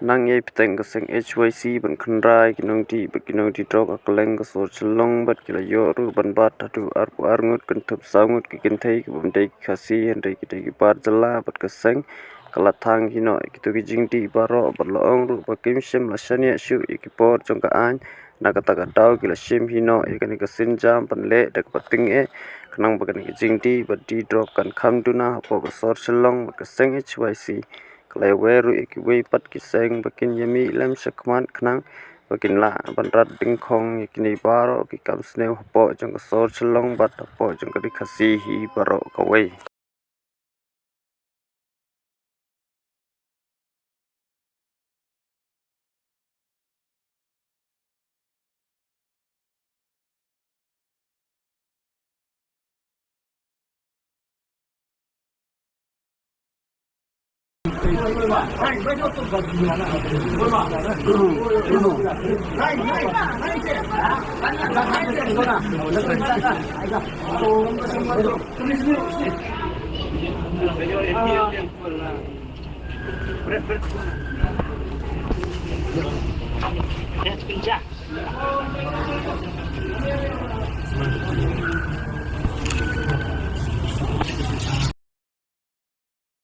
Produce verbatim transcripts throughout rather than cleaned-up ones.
Nang ïai bteng ka seng H Y C ban kynrai ki nongdih bad ki nongdih drok ha kylleng ka sor Shillong bad ki la ïoh ruh ban bat haduh arphew ar ngut kynthup saw ngut ki kynthei ki bym dei ki Khasi hynrei ki dei ki bar jylla bad ka seng ka la thang hi noh ïa kito ki jingdih baroh bad la ong ruh ba kim shym la shaniah shuh ïa ki por jong ka aiñ. Na kata ka daw ki la shim hi noh ïa kane ka sienjam ban leh da kaba tyngeh khnang ba kane ka jingdih bad dih drok kan kham duna hapoh ka sor Shillong bad ka seng H Y C. Ka la ïawer ruh ïa kiwei pat ki seng ba kin ïa mih lem shakhmat khnang ba kin lah ban rat dyngkhong ïa kine baroh ki kam sniew hapoh jong ka sor Shillong bad hapoh jong ka ri Khasi hi baroh kawei.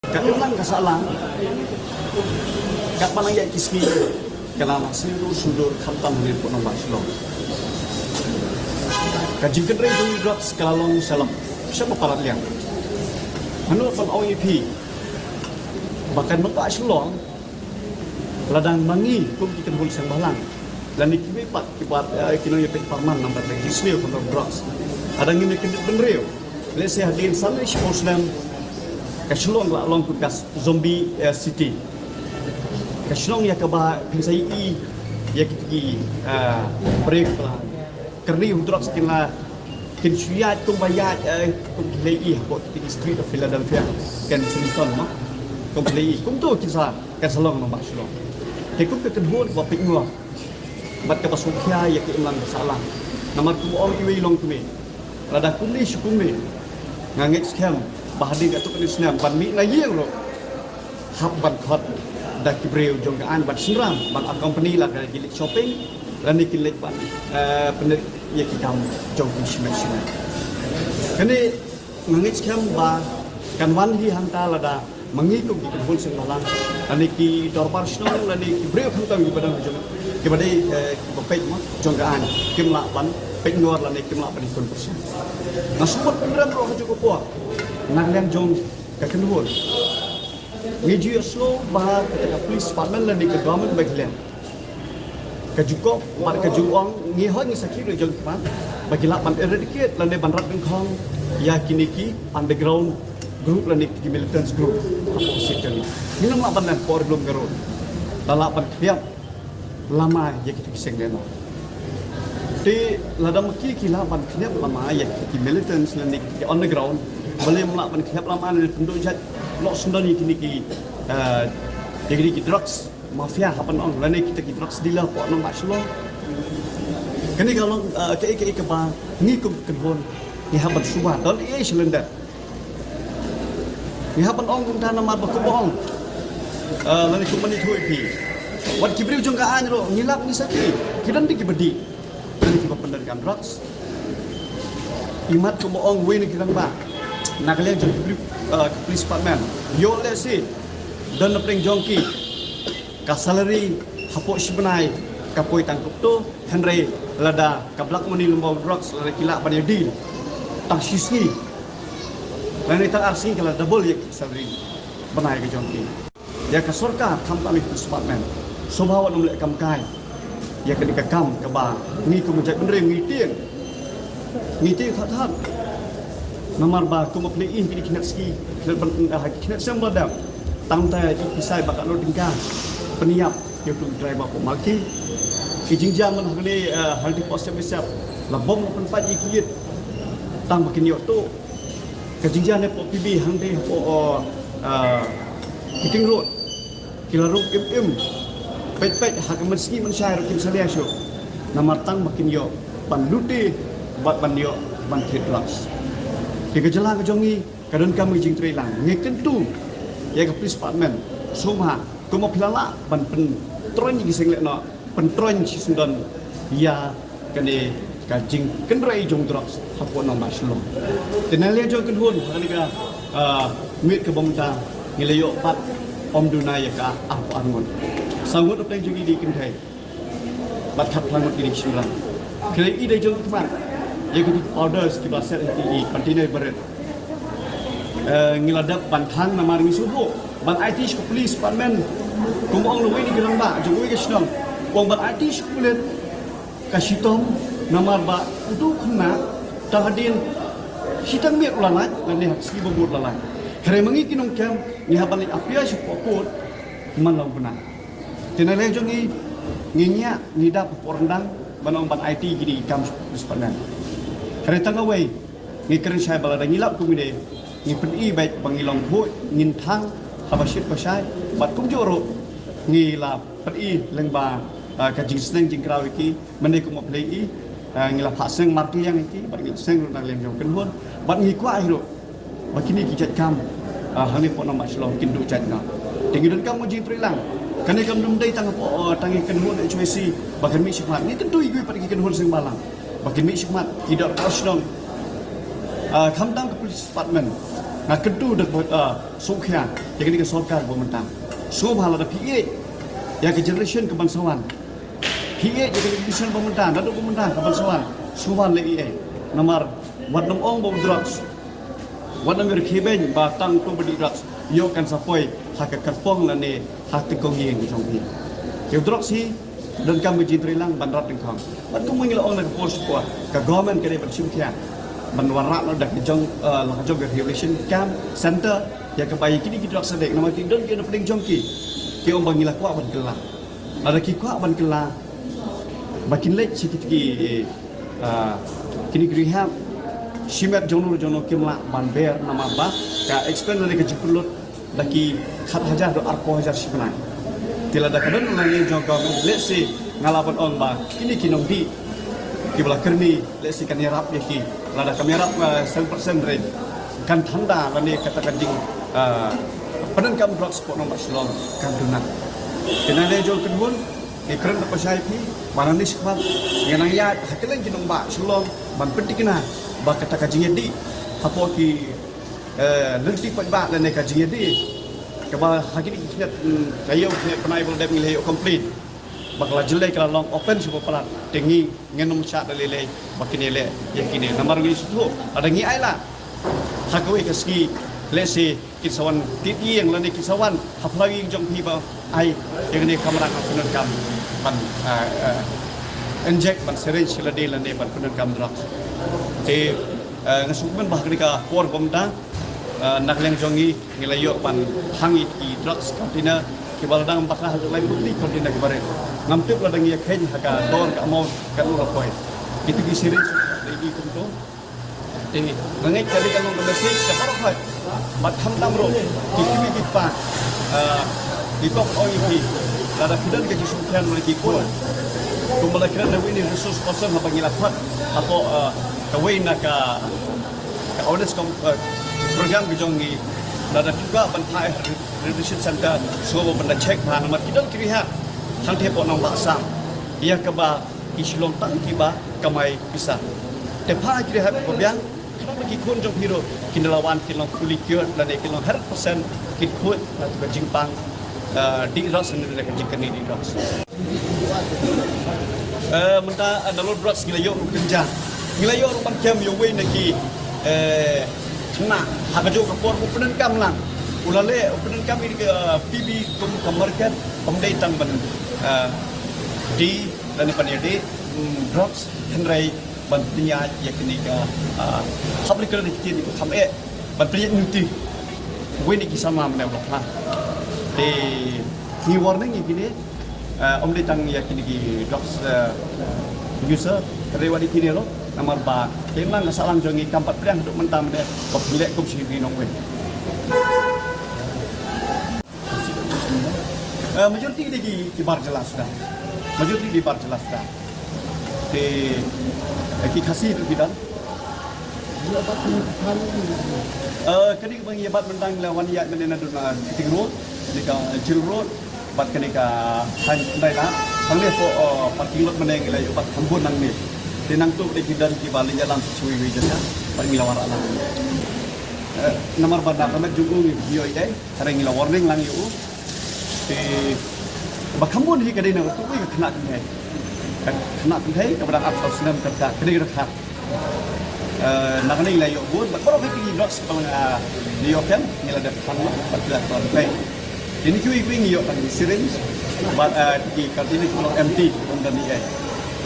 Ka imlang ka sahlang katba nang ïaid ki sngi ka la sngewdur sngewdur khamtam ha ri Pyrshah Shillong. Ka jingkynrei jong ki drugs ka la long sha lem sha ba palat liang. Hynrei ban ong ïa phi ba kan mynta Shillong lada ma ngi kum ki kynhun seng bhalang lane kiwei pat ki bar, eh, ki nongïapeit parman namar ba ki sniew khamtam drugs. Lada ngin ïa kyndit bynriew, let's say hadien san ne shiphew snem ka Shillong la long kum ka zombie, eh, city. Ka shnong ïa kaba phin sa ïohi ïa kito ki, eh, briew ba la kynriew drugs kin la kin shu ïaid kumba ïaid, eh, kum ki la ïohi hapoh kito ki street of Philadelphia, Kensington, no? Kum ki la ïohi kumto kin sa kan sa long namar Shillong. Te kum ka kynhun kaba pynngor bad kaba sngewkhia ïa ka imlang ka sahlang. Namar kumba ong iwei i longkmie, lada kumne shu kumne, nga ngeit skhem ba hadien katto katne snem ban mih na ïing ruh hap ban khot da ki briew jong ka aiñ ban synran ban accompany la ka ki leit shopping lane ki leit ban, eh, pynleit ïa ki kam jong ki shimet shimet. Kane nga ngeit skhem ba kan wan hi hangta lada ma ngi kum ki kynhun seng bhalang lane ki dorbar shnong lane ki briew khamtam kiba dang jong kiba dei, eh, kiba peit mo jong ka aiñ kim lah ban peit ngor lane kim lah ban ïakhun pyrshah. Nga sngewbha pynrem ruh ha kajuh ka por na ka liang jong ka kynhun. Ngi ju ïohsngew ba kata ka police department lane ka government ba ki leh ka ju kop bad ka ju ong ngi hoi ngi sakhi ruh jong ki pat ba ki lah ban eradicate lane ban rat dyngkhong ïa kine ki underground group lane ki militants group. Hapoh state jong ngi ngim lah ban leh por lum ka road. La lah ban khliap lama ïa kito ki seng lehnoh. Te lada ma ki ki lah ban khliap lama ïa kito ki militants lane ki underground, balei ym lah ban khliap lama lane pynduh jait noh syndon ïa kine ki, eh, ïa kine ki drugs mafia hap ban ong lane kita ki drugs dealer hapoh nongbah Shillong. Kane ka long, eh, kaei kaei kaba ngi kum ki kynhun ngi hap ban sngewbha don ei ei shalyndet. Ngi hap ban ong kumta namar ba kumba ong, eh, lane kumba ngi ïathuh ïa phi, wat ki briew jong ka aiñ ruh ngi lap ngi sakhi ki don de kiba dih lane kiba pyndonkam drugs. Imat kumba ong uwei na ki rangbah na ka liang jong ki briew, eh, ki police department, ïoh lehse don na pdeng jong ki ka salary hapoh shi bnai ka poi tang kumto, hynrei lada ka black money lyngba u drugs lada ki lah ban ïa deal tang shi sngi lane tang ar sngi ka la double ïa ki salary bnai ka jong ki. Ïa ka sorkar khamtam ïa ka police department sngewbha wat nym leh kam kai ïa kane ka kam kaba ngi kum u jaitbynriew ngi tieng. Ngi tieng that that. Namar ba kum u pynïaid kine ki khynnah ski, khynnah ban, ah, khynnah sem ba dang. Tang ta i pisai ba ka lut dingka pynïap ïa u driver hapoh Malki. Ki jingjia man hangne, ah, hangne hapoh Step by Step la bom la pynpait ïa ki ïit tang ba kin ïoh tuh. Ka jingjia ne hapoh P B hangne hapoh, ah, Kiting Road. Ki la rung im im peit peit ha ka mynsngi mynshai ruh kim salia shuh. Namar tang ba kin ïoh ban lute bad ban ïoh ban thied drugs. Te ka jylla ka jong ngi ka donkam ka jingtreilang. Ngi kyntu ïa ka police department sngewbha Kumba phi la lah ban pyntroiñ ïa ki seng lehnoh, pyntroiñ shisyndon ïa kane ka jingkynrei jong drugs hapoh nongbah Shillong. Te na liang jong kynhun ha kane ka, ah, miet kaba mynta ngi la ïoh pat ym duna ïa ka arphew ar ngut. Saw ngut hapdeng jong ngi dei ki kynthei bad khatphra ngut ki dei ki shynrang. Khlem i dei jong ki khmat ïa ki powders kiba set ha ki container barit. Eh, ngi la dep ban thang namar ngi sngewthuh ban aiti sha ka police department. Kumba ong uwei na ki rangbah jong uwei ka shnong, ong ban aiti sha ka police ka shitom namar ba uto u khynnah tang hadien shiteng miet u la lait lane ha ka sngi ba bud u la lait. Hynrei ma ngi ki nongkem ngi hap ban leit appear sha ka court man la u bnai. Te na liang jong ngi, ngi ngiah, ngi dap hapoh ryndang ban ong ban aiti kine ki kam sha ka police department. Hynrei tang kawei, ngi kren shai ba lada ngi lap kumne, ngi pyni beit ba ngi long khuid, ngin thang haba shit ba shai, bad kumjuh ruh ngi la pyni lyngba, ah, ka jingsneng jingkraw ïa ki, mynne kumba phi la ïohi, ah, ngi la phah seng markylliang ïa ki, bad ngi seng ruh na liang jong kynhun, bad ngi kwah hi ruh ba kine ki jait kam, ah, hangne hapoh nongbah Shillong kin duh jait noh. Te ngi donkam ka jingtrei lang. Kane kam dei tang hapoh, ah, tang ïa kynhun H Y C ba kan mih shakhmat. Ngi kyntu ïa kiwei pat ki kynhun seng bhalang ba kin mih shakhmat, ki dorbar shnong, ah, khamtam ka police department. Nga kyntu da, ah, sngewkhia ïa kane ka sorkar ba mynta. Sngewbha lada phi ïeit ïa ka generation kaban sa wan, phi ïeit ïa ka generation ba mynta, naduh ba mynta kaban sa wan, sngewbha leh ïa, namar wat nym ong ba u drugs, wat nym ïa rkhie beiñ ba tang uto ba dih drugs ïoh kan sa poi ha ka kyrpong lane ha ka tyngkong ïing jong phi. Ïa u drugs hi donkam ka jingtrei lang ban rat dyngkhong. Bad kumba ngi la ong na ka por sha ka por, ka government ka dei ban shim khia ban wanrah noh da ka jong, eh, la ka jong ka rehabilitation camp center ïa kaba ïa kine ki drugs addict, namar ki don ki na pdeng jong ki, ki ong ba ngi la kwah ban kylla. Lada ki kwah ban kylla ba kin leit sha kito ki, ah, kine ki rehab, shimet jong no jong no kim lah ban ber namar ba ka expense lane ka jingpynlut da ki khat hajar haduh arphew hajar shi bnai. Te lada ka don na liang jong ka government, let's say nga lah ban ong ba kine ki nongdih kiba la kyrni, let's say kan ïarap ïa ki, lada kam ïarap, eh, seven percent rate, kan thanda lane kata ka jing, eh, pyndonkam drugs hapoh nongbah Shillong kan duna. Te na liang jong kynhun, ngi kren da ka shai phi ba nangne shakhmat ngi nang ïaid ha kylleng ki nongbah Shillong ban pynthikna ba kata ka jingïadih hapoh ki, eh, lynti paidbah lane ka jingïadih kaba ha kine ki khyndiat, mm, taïew khyndiat bnai ba la dep ngi la ïoh complain ba ka la jyllei ka la long open sha ba palat. Te ngi ngin ym shah da lei lei ba kine leh ïa kine, namar ngi sngewthuh lada ngi ai lad ha kawei ka sngi, let's say kin sa wan tied ïing lane kin sa wan ha phyllaw ïing jong phi ba ai ïa kane ka kamra ka pyndonkam ban, ah, ah, inject ban syringe sha lade lane ban pyndonkam drugs. Te, ah, nga sngewkmen ba ha kane ka por ba mynta, ah, na ka liang jong ngi ngi la ïoh ban hang ïa ki drugs container kiba la dang bakla ha ka laiphew tylli ki container kiba rit. Ngam tip lada ngi ïa kheiñ ha ka dor ka amount katno la poi. Kito ki syringe la ïohi kumto. Te nga ngeit ka dei ka long ka message sha baroh khoit. Bad khamtam ruh ki kmie ki kpa, ah, ki kong ong ïa ki, lada phi don ka jingsngewkhia bad ki khun, kumba la kren da uwei na resource person haba ngi la khot hapoh, ah, kawei na ka, ka awareness com-, eh, program ka jong ngi, lada phi kwah ban phah rehabilitation center, sngewbha ban da check bha namar ki don ki rehab hangtei hapoh nongbah Assam ïa kaba ki Shillong tang kiba kamai pisa. Te phah ki rehab kiba biang, khnang ba ki khun jong phi ruh kin da la wan kin long fully cured lane kin long hundred percent kin khuid na ka jingpang, eh, dih drugs ne ka jingkyrni dih drugs. Eh, mynta, eh, nalor drugs ngi la ïoh ruh kynja. Ngi la ïoh ruh ban kem ïa uwei na ki, eh, khynnah ha kajuh ka por u pyndonkam lang. U la leh u pyndonkam ïa ka, eh, P B kum ka market, ym dei tang ban, eh, dih lane ban ïadih, mm, drugs, hynrei ban pynïaid ïa kine ka, ah, public lane ki ktien ba kham eh, ban pynïaid notice. Uwei na ki samla mynne u la phla. Te ngi warning ïa kine, ah, ym dei tang ïa kine ki drugs, ah, user, hynrei wat ïa kine ruh, namar ba ka imlang ka sahlang jong ngi kam pat pdiang haduh mynta mynne ba pynleh kum shi nongwei. Eh, majority ki dei ki, ki bar jylla suda. Majority ki dei bar jylla suda. Te, eh, ki Khasi ruh ki don. Eh, kane kaba ngi ïa bat mynta ngi la wan ïaid mynne naduh na Keating Road, ne ka Jail Road. Bad kane ka hang dai la, hangne hapoh, uh, parking lot mynne ngi la ïoh bad kham bun nangne. Te nangta dei ki don kiba leit ïalam sha shawei wei jaka, bad ngi la wanrah lang. Eh, namar ba na ka met jong u ngi ïoh ei, hynrei ngi la warning lang ïa u. Te ba kham bun hi ka dei na katu ka khynnah kynthei. Ka khynnah kynthei kaba dang arphew saw snem ka, ka dei ka dkhar. Eh, na kane ngi la ïoh bun, bad baroh ki drugs ba nga, ah, ngi ïoh kem, ngi la dep than noh, bad ki la ton pei. Kine kiwei kiwei ngi ïoh tang ki syringe, bad, eh, ki container ki long empty, ym don ei ei.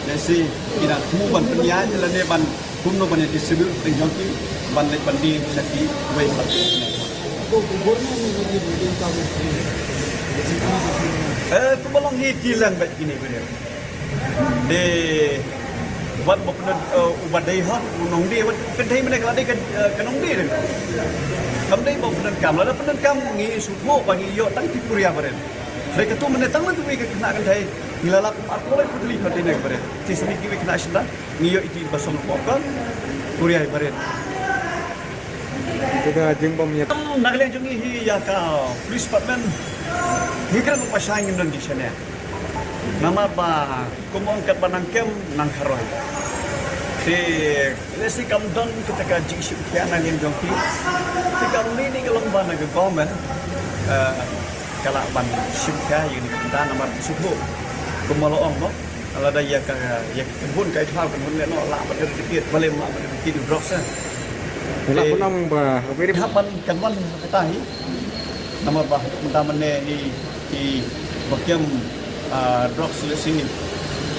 Lehse ki nang thmu ban pynïaid lane ban kumno ban ïa distribute ha pdeng jong ki, ban leit ban die sha kiwei pat. Eh, kumba long hi ki leng bad kine kiwei. Te wat ba pyndonkam, eh, uba dei hok u nongdie, wat kynthei mynne ka la dei ka, eh, ka nongdie de. Kam dei ba pyndonkam, lada pyndonkam ngi sngewthuh ba ngi ïoh tang ki kuria barit. Hynrei katu mynne tang na kawei ka khynnah kynthei ngi la lap arphew lai phew tylli container barit. Te shisien kiwei khynnah shynrang ngi ïoh ïa ki ba song hapoh ka kuria barit. Te ka jingbym ïa. Na ka liang jong ngi hi ïa ka police department, ngi kren ba shai ngim don ki shaniah. Namar ba kum ong katba nang kem nang kharoi. Te lehse kam don kata ka jingshim khia na liang jong ki. Te kam ni ni ka long ba na ka government, eh, ka lah ban shim khia ïa kane ka bynta namar sngewthuh kumba la ong mo. Lada ïa ka, ïa ka kynhun ka ïa ka kynhun lehnoh lah ban eradicate, balei lah ban eradicate u drugs eh. Lah pynong ba, hap ban kynhun kata hi. Namar ba mynta mynne i, i ba kem, ah, drugs lehse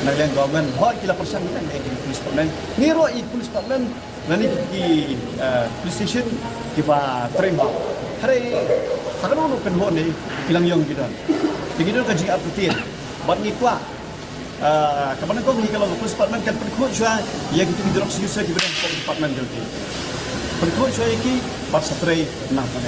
na liang government, hooid ki la pyrshang ïa ki police department. Ngi ruh i police department lane ki, ki, ah, police station kiba trei hok. Hynrei ha kano kano kynhun ne ki la ïong ki don. Te ki don ka jingartatien. Bad ngi kwah, ah, kaba nyngkong hi ka long ka police department kan pynkhuid shuwa ïa kito ki drugs user kiba don ha department jong ki. Pynkhuid shuwa ïa ki bad sa trei na ka